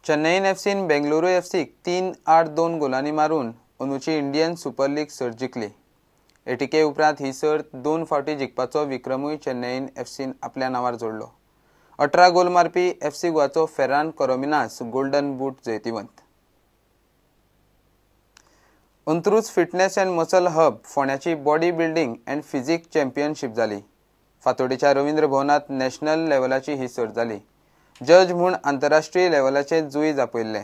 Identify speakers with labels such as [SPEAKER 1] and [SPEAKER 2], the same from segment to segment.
[SPEAKER 1] चेन्नईन एफसीन बेंगलुरू एफसीक 3-2 गोलांनी मारून अंदूची Indian super league सर्त जिखली. ATK उपरांत ही सर्त 2 फावटी जिखपाचो विक्रमूय चेन्नईन एफसीन आपल्या नांवार जोडलो. 18 गोल मारपी एफसी गोवाचो फेरान कोरोमिनास गोल्डन बूट जैतिवंत. Antruz fitness and muscle hub फोंड्याची body building and physique championship जाली. फातोडेच्या रवींद्र भवनात नॅशनल लेवलाची ही सर्त जाली. जज म्हूण आंतरराष्ट्रीय लेवलाचे जुईज आपयल्ले.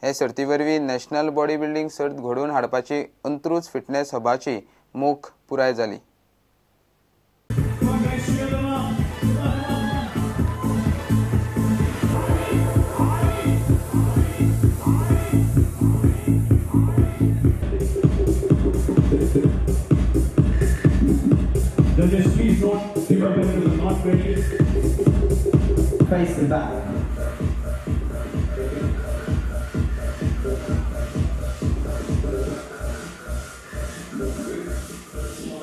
[SPEAKER 1] हे सर्ती वरवीं नॅशनल बॉडी बिल्डिंग सर्त घडोवन हाडपाची अंत्रूज फिटनेस हबाची मोख पुराय जाली.
[SPEAKER 2] Judges, please note, give up when you are not ready.
[SPEAKER 3] Face the back.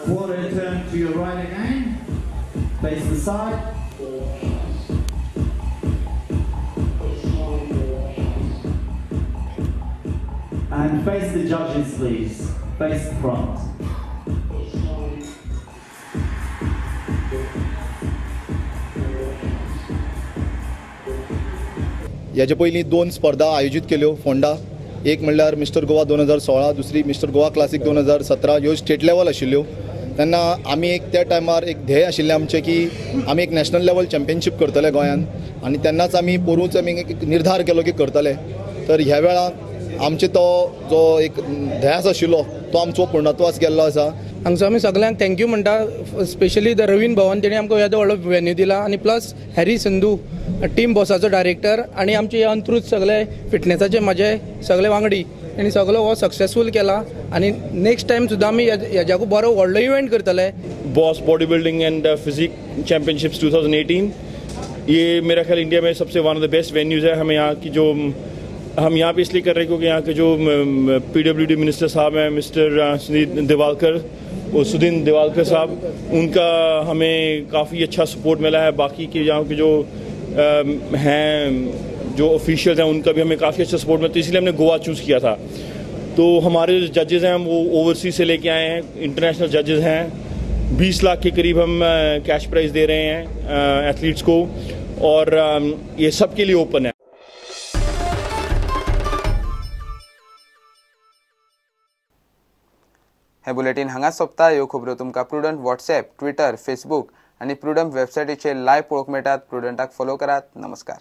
[SPEAKER 3] Quarter turn to your right again. Face the side. And face the judges, please. Face the front.
[SPEAKER 4] ह्याचे पयलीं 2 स्पर्धा आयोजीत केल्यो फोंडा. एक म्हणल्यार मिस्टर गोवा 2016, दुसरी mister Goa classic 2017. ह्यो state level आशिल्ल्यो. तेन्ना आमी एक त्या टायमार एक ध्येय आशिल्लें आमचें की आमी एक नॅशनल लेवल चॅम्पियनशीप करतले गोंयान आनी तेन्नाच आमी पोरूंच आमी एक निर्धार केलो की करतले. तर ह्या वेळार आमचो तो जो एक ध्यास आशिल्लो तो आमचो पूर्णत्वास गेल्लो आसा.
[SPEAKER 5] हांगसो आमी सगळ्यांक thank you म्हणटा, स्पेशली the Ravindra भवन तेणी आमकां येदो व्हडलो वेन्यू दिला आनी प्लस हॅरी संधू टीम बॉसाचो डायरेक्टर आनी आमचे अंत्रूज सगळे फिटनेसाचे म्हाजे सगळे वांगडी तेणी सगळो हो सक्सेसफूल केला आनी नेक्स्ट टायम सुद्दां आमी हेज्याकूय बरो व्हडलो इव्हेंट करतले.
[SPEAKER 6] Boss body building and physique championships 2018 ये मेरा ख्याल इंडिया में सबसे one of the best venues है. हमें यहाँ की जो हम यहाँ पे इसलिए कर रहे हैं क्योंकि यहाँ के जो PWD minister साहब हैं मिस्टर सुधीर दिवालकर, सुधीर दिवालकर साहब, उनका हमें काफ़ी अच्छा सपोर्ट मिला है. बाकी के यहाँ के जो हैं जो ऑफिशियल्स हैं उनका भी हमें काफ़ी अच्छा सपोर्ट मिला, तो इसलिए हमने गोवा चूज़ किया था. तो हमारे जो जजेस हैं वो ओवरसीज से लेके आए हैं, इंटरनेशनल जजेस हैं. 20 लाख के करीब हम कैश प्राइज़ दे रहे हैं एथलीट्स को और ये सबके लिए ओपन है.
[SPEAKER 1] हे बुलेटीन हांगा सोंपता. ह्यो खबरो तुमकां प्रुडंट व्हॉट्सएप, ट्विटर, फेसबूक आनी प्रुडंट वेबसायटीचेर लायव्ह पळोवंक मेळटात. प्रुडंटाक फॉलो करात. नमस्कार.